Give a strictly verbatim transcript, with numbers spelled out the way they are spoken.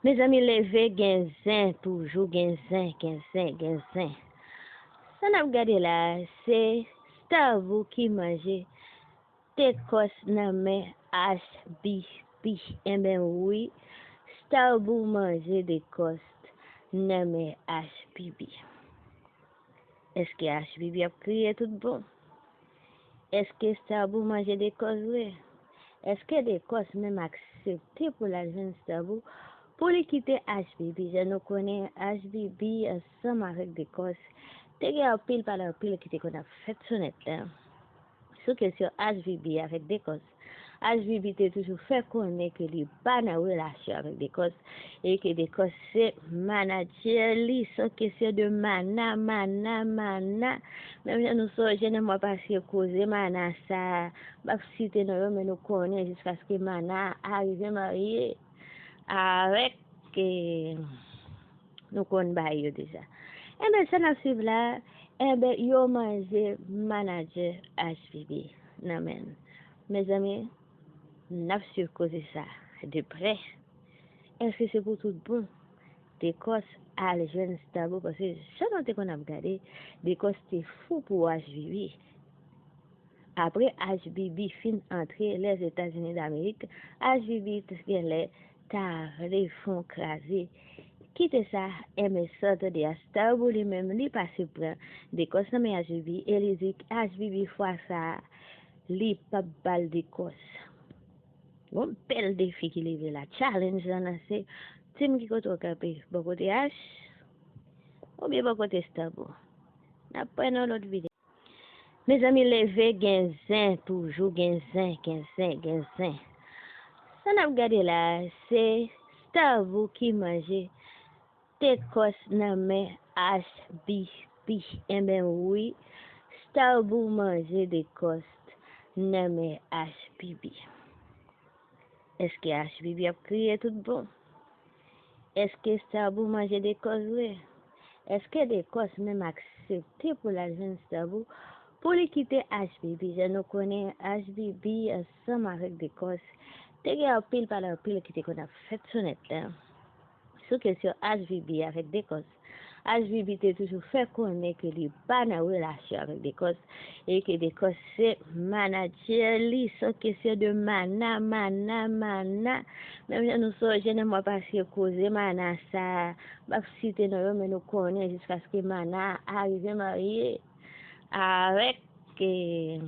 Mezanmi, leve, gen zen, toujou gen zen, gen zen, gen zen. Sa n ap gade la, se Starboo ki manje Dekòs nan men H B B. Enben wi, Starboo manje Dekòs nan men H B B. Èske H B B ap kriye tout bon? Èske Starboo manje Dekòs vre? Èske Dekòs menm aksepte pou l al jwenn Starboo pou li kite H B B? Jan nou konnen, H B B ansanm avèk Dekòs te gen anpil pale anpil ki te konn ap fèt sou nèt la sou kesyon H B B avèk Dekòs. H B B te toujou fè konnen ke li pa nan relasyon avèk Dekòs e ke Dekòs se manadjè li. Se yon kesyon de mana, mana, mana. Menm jan nou sonje nan mwa pase koze mana sa a, m p ap site non yo, men nou konnen jiskaske mana a arive marye avèk, eh, nou konn bagay yo deja. Enben, sa n ap swiv la, enben, yo manje manadjè H B B nan men l. Mezanmi, n ap swiv koze sa de prè. Èske se pou tout bon Dekòs al jwenn Starboo? Paske jan nou te konn ap gade, Dekòs te fou pou H B B. Apre H B B fin antre Lèzetazini Damerik, H B B t-, genlè ta vle fè yon kraze. Kite sa, enben sa, tande a, Starboo li menm, li pase pran Dekòs nan men H B B e li di H B B fwa sa a, li p ap ba l Dekòs. Gon bèl defi ki leve la. Challenge lan lanse. Di m ki kote w kanpe, bò kote H oubyen bò kote Starboo? N ap wè nan lòt videyo. Mezanmi, leve, gen zen, toujou gen zen, gen zen, gen zen. Sa n ap gade la, se Starboo ki manje Dekòs nan men H B B. Enben wi, Starboo manje Dekòs nan men H B B. Èske H B B ap kriye tout bon? Èske Starboo manje Dekòs vre? Èske Dekòs menm aksepte pou l al jwenn Starboo pou li kite H B B? Jan nou konnen, H B B ansanm avèk Dekòs te gen anpil pale anpil ki te konn ap fèt sou nèt la sou kesyon H B B avèk Dekòs. H B B te toujou fè konnen ke li pa nan relasyon avèk Dekòs e ke Dekòs se manadjè li. Se yon kesyon de mana, mana, mana. Menm jan nou sonje nan mwa pase koze mana sa a, m p ap site non yo, men nou konnen jiskaske mana a arive marye avèk, eh,